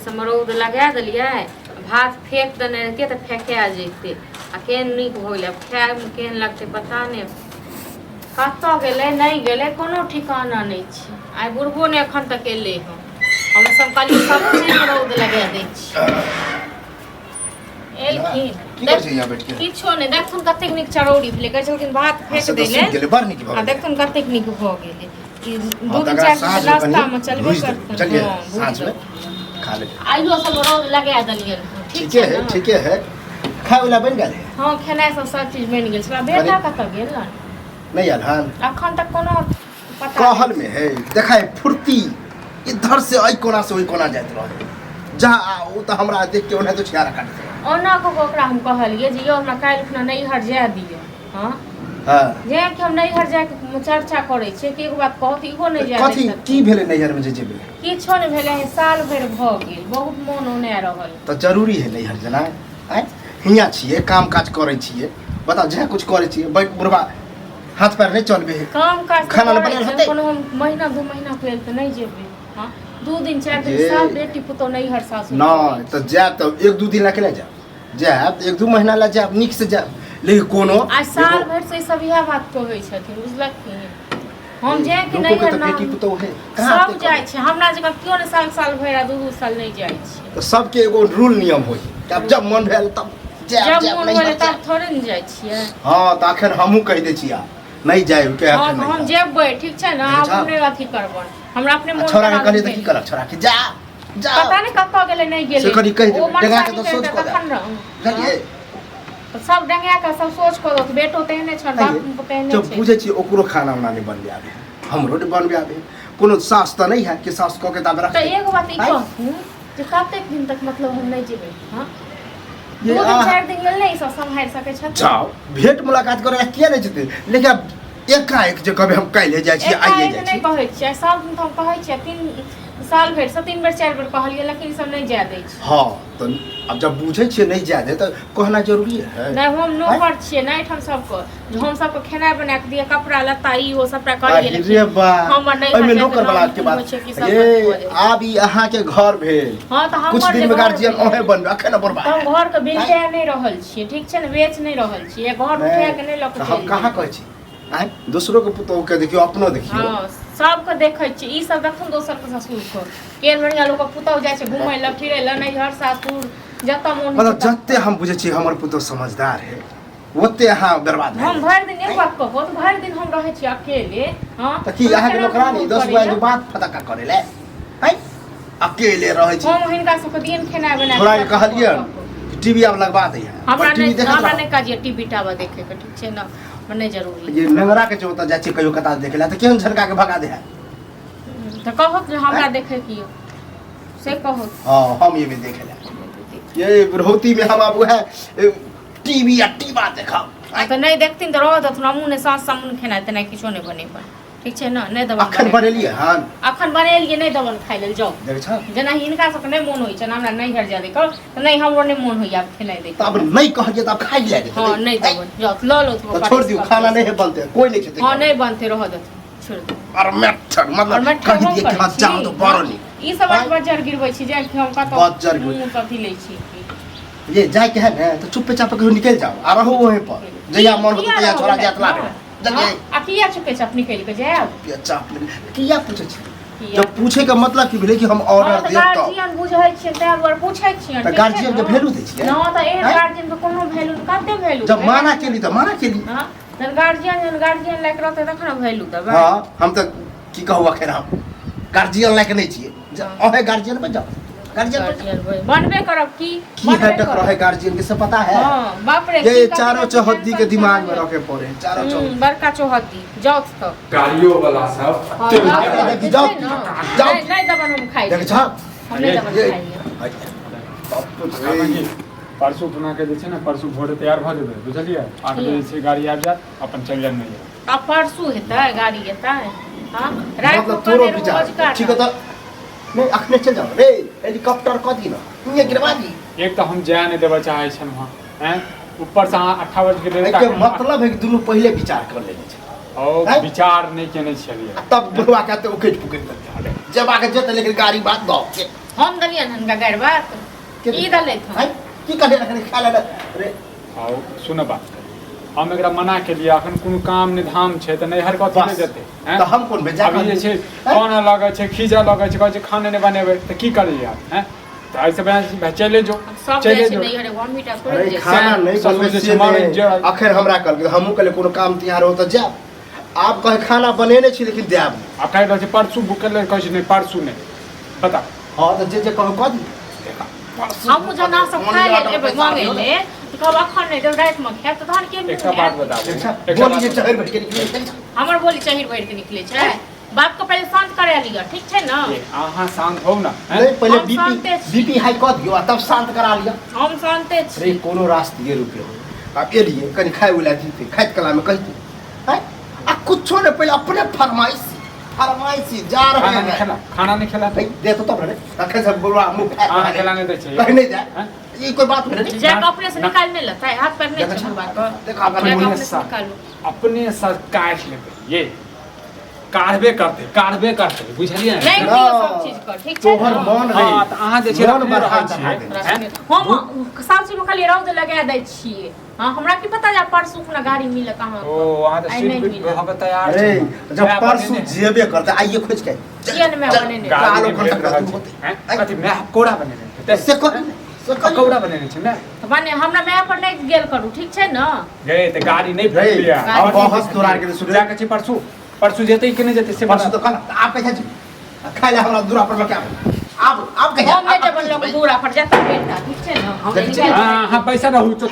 सबमे रौद लगा देलियै। भात फेंक देने रहितियै तऽ फेंका जैतै। आ केहन नीक भऽ गेलै, आब खायमे केहन लगतै पता नहि। कतऽ गेलै नहि गेलै कोनो ठिकाना नहि छै। आइ बुढ़बो नहि एखन तक एलै हँ। हम सब कहलियै सबचीजमे रौद लगा दै छी। एलखिन? की करै छै यहाँ बैठ के? किछो नहि। देखथुन कतेक नीक चरौरी भेलै। कहै छलखिन भात फेंक से दै तऽ लए। सुखि गेलै, बड़ नीक भऽ आ गेलै। देखथुन कतेक नीक भऽ गेलै। ई हँ, दू दिन तकरा चारि दिन साँझमे कनि नाश्तामे चलबे भूजि देबै, करतनि। बुझलियै? हँ, भूजि साँझमे देबै। खा लेबै। आइयो सब रौद लगा देलियनि हँ। ठीक ठीके छै है। ने? ठीके है। खाय वला बनि गेल है? हँ, खेनाइ सब सब चीज बनि गेल छलै। बेटा कतऽ गेल? नहि आयल हन? अखन तक कोनो पता। कहल में है देखा है, फुर्ती इधर से एहि कोना से ओहि कोना जाइत रहे। जा आ ओ तऽ हमरा देख के ओनाहितो छियारा काटैत रहे। ओना कऽ कऽ ओकरा हम कहलियै जे यौ, हमरा काल्हि खुना नैहर जाय दिअ। हँ, जे कि हम नैहर जायके चर्चा करै छियै कि एगो बात कहू तऽ इहो नहि जाय दै कथी छथिन। की भेलै नैहर में जे जेबै? किछो नहि भेलै हँ, साल भरि भऽ गेल, बहुत मोन औना रहल। तऽ जरूरी है नैहर जेनाइ? आँय, हियाँ छियै, काम काज करै छियै, बताउ, जे कुछ करै छियै, बैठ बुढ़बा हाथ पैर नहि चलबे है। काम काज तऽ खाना करै बनायल छियै, हेतै? कोनो हम महीना 2 महीना के लेल तऽ नहि जेबै। हँ, 2 दिन 4 दिन जे- सब बेटी पुतोह नैहर सासुर। नहि तऽ जायब तऽ 1-2 दिन ला केना जायब? जायब तऽ 1-2 महीना ला जायब, नीक से जायब, लेकिन कोनो आ साल भरि से ई सब इएह बात कहै छथिन, बुझलखिन? हम जाय कि लोको के नैहर तऽ बेटी ना पुतोह है, कहाँ सब एते जाइ करबै? छै, हमरा जकाँ केओ नहि साल साल भरि आ 2-2 साल नहि जाइ छै। तऽ सबके एगो रूल नियम होइ कि आब जब मन भेल तब जायब। जब जायब मोन नैहर भेलै तब जायब। थोड़े ने जाइ छियै। हँ, तऽ अखन हमहूँ कहि दै छी, आब नहि जाय के। हँ, अखन तऽ हम नहि। जेबै, ठीक छै ने? आब जाउ। हम नहि अथी करबनि, हमरा अपने आ मोन छोड़ा के खराब कहलियै तऽ भेल। की करब? छोड़ा के जा जा। पता नहि कतऽ गेलै, नहि गेलै। से कनि कहि ओ देबै, मनसा डेंगा के नहि तऽ सोच करतै कऽ तखन ने। बुझलियै? तऽ सब डंगा के सब सोच कऽ दौत। बेटो तेहने छनि, बाप तेहने जब छै। बुझै छियै, ओकरो खाना उना नहि बनबे आबै है, हमरो नहि बनबे आबै है। कोनो सास तऽ नहि है कि सास कऽ के ताबे तऽ रखतै। एगो बात ई आँय? कहू जे कतेक दिन तक मतलब हम नहि जेबै? हँ, ये 2 दिन 4 दिन लेल नहि ई सब सम्हारि सकै छथिन? जाओ, भेंट मुलाकात करे ला किया नहि जेतै? लेकिन आब एकाएक जे कहबै हम काल्हि जाइ छी, आइए एकाएक जाइ नहि छी। कहै छियै, सब दिन तऽ हम कहै छियै। 3 साल भरि से 3 बेर 4 बेर कहलियै, लेकिन ई सब नहि जाय दै छै। हँ, तऽ आब जब बुझै छियै नहि जाय दे तऽ कहना जरूरी है। नहि, हम नौकर छियै ने एहिठाम सबके जे हम सबके खेनाइ बना कऽ दिअ, कपड़ा लत्ता ई ओ सबटा करियै, अरे लेकिन बा, हमर नैहर एहिमे जाइके नौकर वाला नाम के बात होइ छै कि सब ये भऽ जाइ छै। आब ई अहाँके घर भेल। हँ, तऽ कुछ हमर दिन जे में घर गार्जियन भेल, अहें बनबै, अखन बर्बाद। तऽ हम घरके बेचा नहि रहल छियै, ठीक छै ने? बेच नहि रहल छियै घर, उठा के नहि लऽ तऽ कऽ हम चलि कहाँ जेबै। कहै छी? आँय, दोसरो के पुतोहु के देखियौ, अपनो देखियौ। हँ, सबके देखै छियै। ई सब देखथुन दोसरके ससुरके, केहन बढ़िआँ लोकके पुतहु जाइ छै घुमै लए फिरै लए, नैहर सासुर जतऽ मोन होइ मतलब छै ततऽ। जते हम बुझै छियै हमर पुतोहु समझदार है, ओते अहाँ बर्बाद भए हम गेल। भरि दिन, एक बात कहू तऽ भरि दिन हम रहै छियै अकेले। हँ, तऽ की हमरा अहाँके केना नौकरानी मोन 10 गो करैया? आदमी बात फतक्का करै ले आँय अकेले रहै छी? हम हिनका सबके दियन खेनाइ बना थोड़ा के कहलियन टीवी आब लगवा दै है। हमरा टीवी नहि देखैत हमरा रहब। नहि काज टीवी टावर देखे के, ठीक छै ने? हमरा नहि जरूरी। ये नेंगरा के जो ओतऽ जाइ छियै कहियो कता देखे ला तऽ केहन झनका के भगा दे है। तऽ कहत जे हमरा देखे के यऽ, से कहत। हाँ, हम एबै देखे ला। ये बुढ़ौती में हम आब वएह टीवी आ टीवा देखब। आ तऽ नहि देखथिन तऽ रह देथुन। हमहूँ नहि साँझ सामुन खेनाइ तेनाइ किछो नहि बनेबै, ठीक छै ने? नहि देबनि अखन बना। बनेलियै हन? अखन बनेलियै, नहि देबनि खाइ लेल, जाउ। देखै छह? जेना हिनका सबके नहि मोन होइ छनि हमरा नैहर जाय दै कऽ, तऽ नहि, हमरो नहि मोन होइया आब खेनाइ दै। तऽ आब नहि कहलियै तऽ आब खाइ लए जेतै। हँ, नहि देबनि, जाउ लऽ लो। तऽ छोड़ दियौ, खाना नहि बनतै, कोइ नहि खेतै। हँ, नहि बनतै, रहऽ देथुन, छोड़ि दियौ। और मेठर और मतलब मेठर कहि हम दियै कि करै हँ छी। जाउ तऽ बड़ नीक। ई सब आँय? बज्जर गिरबै छी जाय कि हम कतौ बज्जर गिरबै। मुँह कथी लै छी की? ये जायके है ने तऽ चुप्पे चापे कहियो निकलि जाओ आ रहू वहीं पर, जहिया मन होतै किया तहिया रहबै? छोड़ा जायत लाबे। हँ। बुझलियै? आ किया चुपे चाप निकलि कऽ जायब? चुप्पे चाप किया पूछै छी? किया? जब पूछे के मतलब की भेलै कि हम हँ ऑर्डर तऽ देब तऽ गार्जियन बुझै छियै ताहि दुआरे पूछै छियनि। तऽ ठीक छै गार्जियन के ने? वैल्यू दै छियै? हँ, तऽ एहन आँय? गार्जियन के कोनो वैल्यू कते वैल्यू? जब माना केली तऽ माना केली। हँ, जहन गार्जियन लायक रहतै तखन ने वैल्यू देबै। हँ, हम तऽ की कहू, अखन हम गार्जियन लायक नहि छियै। अहें गार्जियन बनि जाउ, गार्जियन बनि जाउ। गार्जियन बनबे करब की? की बनबे हेडक करब। रहे गार्जियन के से पता है? हँ, बाप रे, ये की कते चारों कते चौहद्दी के टेंशन दिमाग में छलै। रखे पड़े है, चारों चौहद्दी। बड़का चौहद्दी जाउ तऽ। गाड़ियो वाला सब हँ, एते जाउ देखी, तऽ, देखी, जाउ, छै ने? जाउ। नहि, नहि देबनि हम खाइ देख लेल। छा हम नहि देबनि ये खाइ लेल। बाप रे। परसू खुना के जे छै ने, परसू भोरे तैयार भऽ जेबै, बुझलियै? 8 बजे छै गाड़ी आबि जायत, अपन चलि जायब नहि। आब परसू हेतै गाड़ी एतै? हँ, राति मतलब मे तोरो कने विचार रोजगार। ठीक है तऽ नहि, अखने चल जाओ रे, हेलीकॉप्टर कऽ दी ना, इने गिरवा दी। एक तऽ हम जाय नहि देबऽ चाहै छलहुँ हँ, आँय, ऊपरसँ अहाँ 58 के एहिके मतलब है कि दुनू पहिले विचार कर लेने छै। ओ आँय? विचार नहि केने छलियै। आ तब बुढ़वा के तऽ उकटि पुकटि देलकै, जब आके जेतै लेकिन गाड़ी बात दऽ के। हम देलियनि हुनका गारि बात के ई देलथि हन। आँय, की कहले रखने खाय ले रे आउ सुन बात हम एकरा मना केलियै अखन कोनो काम नहि धाम छै तऽ नैहर कथी बस। लए जेतै हैं? तऽ हम कोन बेजा अभी जे छै कानऽ लगै छै खीजऽ लगै छै कहै छै खाने नहि बनेबै तऽ की करियै आब हैं तऽ एहिसँ बढ़िआँ भाय चलि जो सब चलि जाइ छै जो नैहर एगो हमही टा थोड़े अरे जाइ छियै। खाना नहीं ससुर बनबै जे छै से मारै नहि। जे- अखन हमरा कहलकै हमहूँ कहलियै कोनो काम तिहार हो तऽ जायब आब कहे खाना बनेने छी लेकिन देब नहि। आ कहि रहल छै परसू बुक करि कहे छै नहि परसू नहि बता हँ तऽ जे जे कहू कऽ दी हमहूँ जहन अहाँ सब खाय लए एबै मांगै ले तऽ कहब अखन नहि देब रातिमे खायब तऽ तहन के एकटा मुँह बात हैत? बताबू अच्छा एकटा बोली बात जे बताबू। चहरि बैठ के निकलै छै। हमर बोली चहिर बढ़ि के निकलै छै बाप के पहिले शांत करा लिअ ठीक छै ने ए, अहाँ शांत होउ ने हैं? नहीं पहिले हम बीपी शान्ते छी। बीपी हाई कऽ दियौ आ तब शांत करा लिअ हम शान्ते अरे छी कोनो रास्ते रुके हो आब एलियै कनि खाय उला जीते खाइत कला में कहिते आँय? आ कुछो नहीं पहिले अपने फरमाइशी फरमाइशी जा रहे खाना नहीं हैं खेला खाना नहीं खेला नहीं दे तो तब रे अखन सब बुढ़वा मुंह फेंक खाना खेला नहीं दै छै कहीं नहीं जाए हैं? ये कोई बात भेलै रे जाके अपने से निकालि नहि लेतै हाथ पैर नहि देखै छै छौ? बुढ़वा के देखो आब जाके अपने अपने से सा- निकालू अपने से काटि लेबै ये काढ़बे करतै काढ़बे करतै बुझलियै नहि ना। दियौ सब चीज के ठीक छै तोहर ने? मन रे हँ तऽ अहाँ जे छै मन रखने बढ़ा रहै चढ़ा छियै दे। हैं? हम सब चीज मे खाली रौद लगा दै छियै हँ हमरा की पता जे परसू खुना गाड़ी मिलत अहाँके ओ अहाँ तऽ आइ सीट नहि बीट मिलत। भऽ कऽ तैयार अरे छी जब माय परसू बनेने है। जेबे करते आइए खोज के किया ने माय चल, बनेने? गाड़ी कालो नहि भेट खटक रहल रहल छै हैं? आँय? कथी माय पकौड़ा बनेने हेतै? से कही से कही पकौड़ा बनेने छै माय तऽ माने हमरा माय पर नहि गेल करू ठीक छै ने गे तऽ गाड़ी नहि रे, भेटलियै हम बहस तोरा आरके सुन जाके छै परसू परसू जेतै कि नहि जेतै से परसू बता तो कल आप कैसे जी खाय ले हमरा दूरा पर लके आब आब आब कहिया हम नहि जेबन लोक दूरा पर जेतै बेटा ठीक छै ने हम देखै नहि छियै? हाँ हाँ पैसा रहू तो